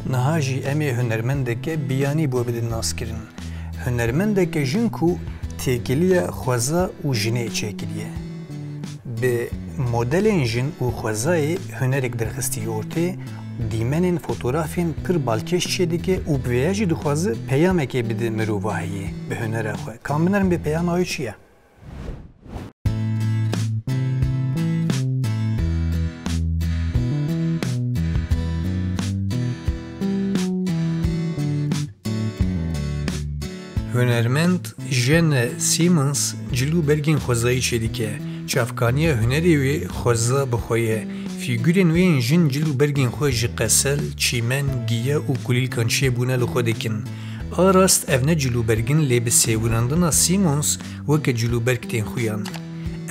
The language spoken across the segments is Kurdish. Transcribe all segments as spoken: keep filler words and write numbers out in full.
Niha jî em ê hunermendeke biyanî bo bidin naskirin. Hunermendeke jin ku têkiliya xweza û jinê çêkiriye. Bi modelên jin û xwezayê hunerek derxistî ortê, dîmenên fotografên pir balkêş çêdike û bi vêya jî dixwaze peyamekê bide mirovahiyê bi hunera xwe. Ka em binerin bê peyama wê çi ye? Hunermend Jane Simmons cil û bergên xwezayî çêdike. Çavkaniya hunerê wê xweza bi xwe ye. Fîgurên wê yên jin cil û bergên xwe ji qesel, çîmen, giya û kulîlkan çêbûne li xwe dikin. A rast ev ne cil û berg in, lê bi sêwirandina Simmons weke cil û berg tên xuyan.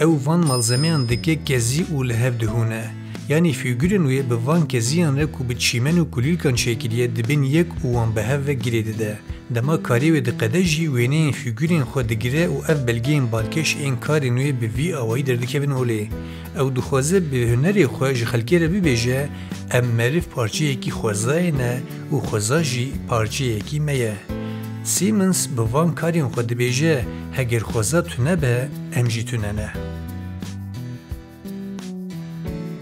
Ew van malzemeyan dike kezî û li hev dihûne. Yanî fîgurên wê bi van keziyan re ku bi çîmen û kulîlkan çêkiriye dibin yek û wan bi hev ve girê dide. Dema karê wê diqede jî wêneyên fîgurên xwe digire û ev belgeyên balkêş ên karên wê bi vî awayî derdikevin holê. Ew dixwaze bi hunerê xwe ji xelkê re bibêje, em meriv parçeyekî xwezayê ne û xweza jî parçeyekî me ye. Simmons bi van karên xwe dibêje, heger xweza tune be, em jî tune ne.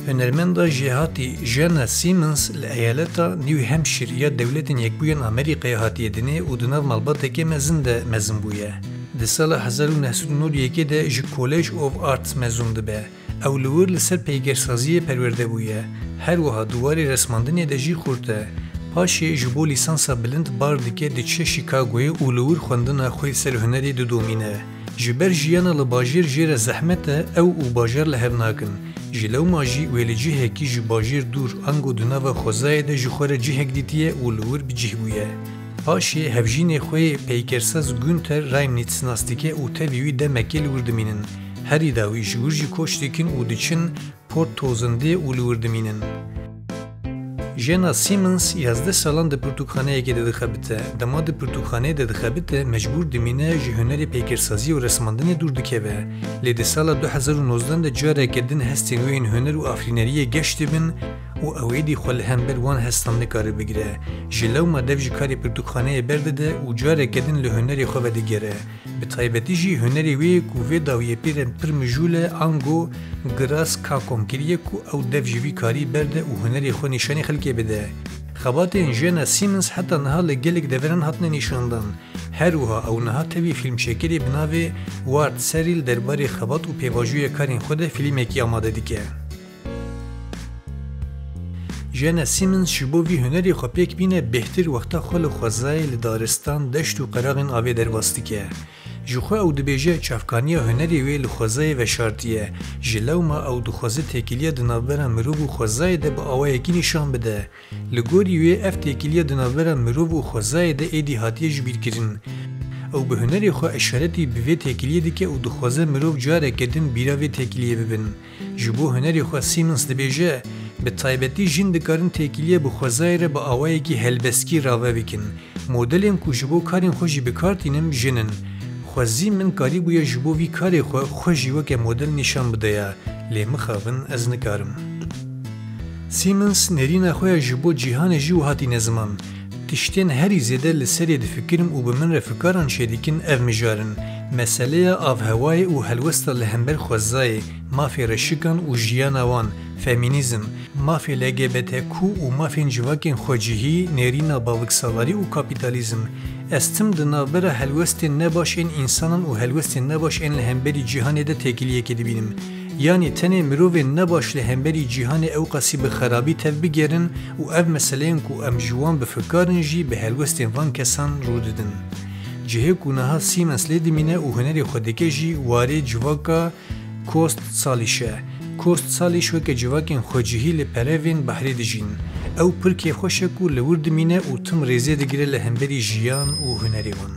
Hunermenda jêhatî Jane Simmons li eyaleta New Hampshire ya Dewletên Yekbûyên Amerîkayê hatiye dinê û di nav malbateke mezin de mezin bûye. Di sala hezar û neh sed û nod û yekê de ji College of Arts mezûn dibe. Ew li wir li ser peygersaziyê perwerde bûye. Her wiha di warê resmandinê de jî xurt e. Paşê ji bo lîsansa bilind bar dike, diçe Chicagoyê û li wir xwendina xwe li ser hunerê didomîne. Ji ber jiyana li bajêr jê re zehmet e, ew û bajar li hev nakin. Ji lewma jî wê li cihekî ji bajêr dûr, ango di nava xwezayê de ji xwe re cihek dîtiye û li wir bi cih bûye. Paşê hevjînê xwe yê peykersaz Günther Reimnitz nas dike û tevî wî demekê li wir dimînin. Herî dawî ji wir jî koç dikin û diçin Port Tozendê û li wir dimînin. Jena Simmons yazdeh salan di pirtûkxaneyekê de dixebite. Dema di pirtûkxaneyê de dixebite, mecbûr dimîne ji hunerê peykersaziyê û resmandinê dûr dikeve. Lê di sala du hezar û nozdeh de careke din hestên wê yên huner û afirîneriyê geş dibin û ew êdî xwe li hember wan hestan nikare bigire. Ji lewma dev ji karê pirtûkxaneyê berdide û careke din li hunerê xwe vedigere. Bi taybetî jî hunerê wê ku vê dawiyê pê re pir mijûl e, ango Gras Kakom kiriye ku ew dev ji vî karî berde û hunerê xwe nîşanî xelkê bide. Xebatên Jena Simmons heta niha li gelek deveran hatine nîşandan. Her wiha ew niha tevî fîlmçêkerê bi navê Ward Serrî li derbarê xebat û pêvajoya karên xwe de fîlmekî amade dike. Jena Simmons ji bo vî hunerê xwe pêk bîne bêhtir wexta xwe li xwezayê, li daristan, deşt û qeraxên avê derbas dike. Ji xwe ew dibêje çavkaniya hunerê wê li xwezayê veşartiye. Ji lewma ew dixwaze têkiliya di navbera mirov û xwezayê de bi awayekî nîşan bide. Li gorî wê ev têkiliya di navbera mirov û xwezayê de êdî hatiye jibîrkirin. Ew bi hunerê xwe eşaretî bi vê têkiliyê dike û dixwaze mirov careke din bîra vê têkiliyê bibin. Ji bo hunerê xwe Simmons dibêje, bi taybetî jin dikarin têkiliyê bi xwezayê re bi awayekî helbestkî rave bikin. Modelên ku ji bo karên xwe jî bi kar tînim jin in. Xwezî min karîbûye ji bo vî karê xwe, xwe jî weke model nîşan bideya, lê mixabin ez nikarim. Simmons nêrîna xwe ya ji bo cîhanê jî wiha tîne ziman. Tiştên herî zêde li serê difikirim û bi min re fikaran çêdikin ev mijar in. Meseleya avhewayê û helwesta li hember xwezayê, mafê reşikan û jiyana wan, femînîzm, mafê L G B T Q û mafên civakên xwecihî, nêrîna baviksalarî û kapîtalîzm. Ez tim di navbera helwestên nebaş ên însanan û helwestên nebaş ên li hemberî cîhanê de têkiliyekê dibînim. Yanî tenê mirovên nebaş li hemberî cîhanê ewqasî bi xerabî tev bigerin û ev meseleyên ku em ji wan bi fikar in jî bi helwestên van kesan rû didin. Cihê ku niha Simmons lê dimîne û hunerê xwe dike jî warê civaka Coast Salish e. Coast Salish weke civakên xwecihî li perevên behrê dijîn. Ew pir kêfxweş e ku li wir dimîne û tim rêzê digire li hemberî jiyan û hunerê wan.